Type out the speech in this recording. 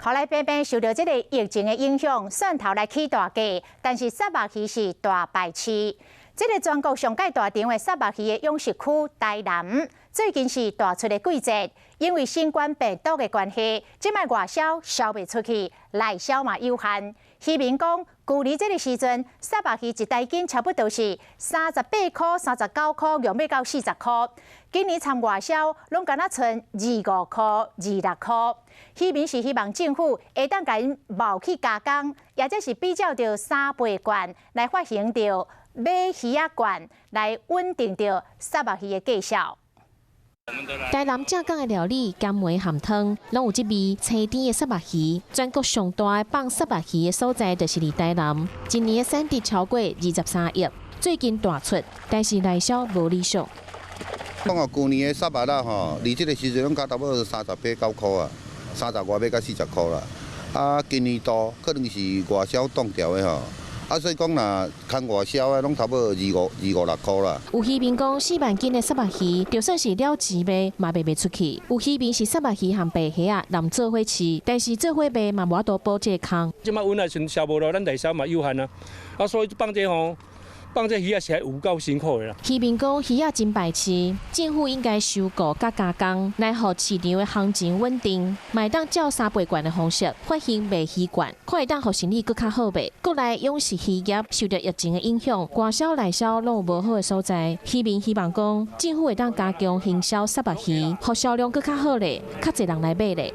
予來平平受著這个疫情的影響，蒜頭來起大價，但是虱目魚是大敗市。這个全國上蓋大場的虱目魚的養殖區台南，最近是大出的季節，因為新冠病毒的關係，這擺外銷銷袂出去，內銷嘛有限。漁民講，舊年這个時陣，虱目魚一大斤差不多是38塊、39塊，用欲到40塊。今年參外銷，攏干焦賰25塊、26塊。漁民是希望政府會當共𪜶貿去加工，抑者是比照著三倍券來發行著買魚仔券，來穩定著虱目魚的價數。台南正港的料理鹹糜鹹湯，攏有這味青甜的虱目魚。全國上大的放虱目魚的所在，就是佇台南。一年的產值超過23億，最近大出，但是內銷無理想。講哦，舊年的虱目啦吼，佇這个時陣攏較差不多三十八九箍啊，三十外欲到40箍啦。啊，今年度可能是外銷凍掉的吼。啊，所以講若牽外銷的，攏差不多二五六箍啦。有漁民講，4萬斤的虱目魚，就算是了錢賣，嘛賣袂出去。有漁民是虱目魚和白蝦仔攏做伙飼，但是做伙賣嘛無法度補這个空。這擺穩來時陣銷無咯，咱內銷嘛有限啊。啊，所以放這吼，放這魚仔是有夠辛苦的啦。漁民講，魚仔真敗市，政府應該收購佮加工，來予市場的行情穩定，嘛會當照三倍券的方式發行賣魚券，看會當予生意閣較好袂。國內養殖漁業受著疫情的影響，外銷內銷攏有無好的所在。漁民希望講，政府會當加強行銷虱目魚，予銷量閣較好咧，較濟人來買咧。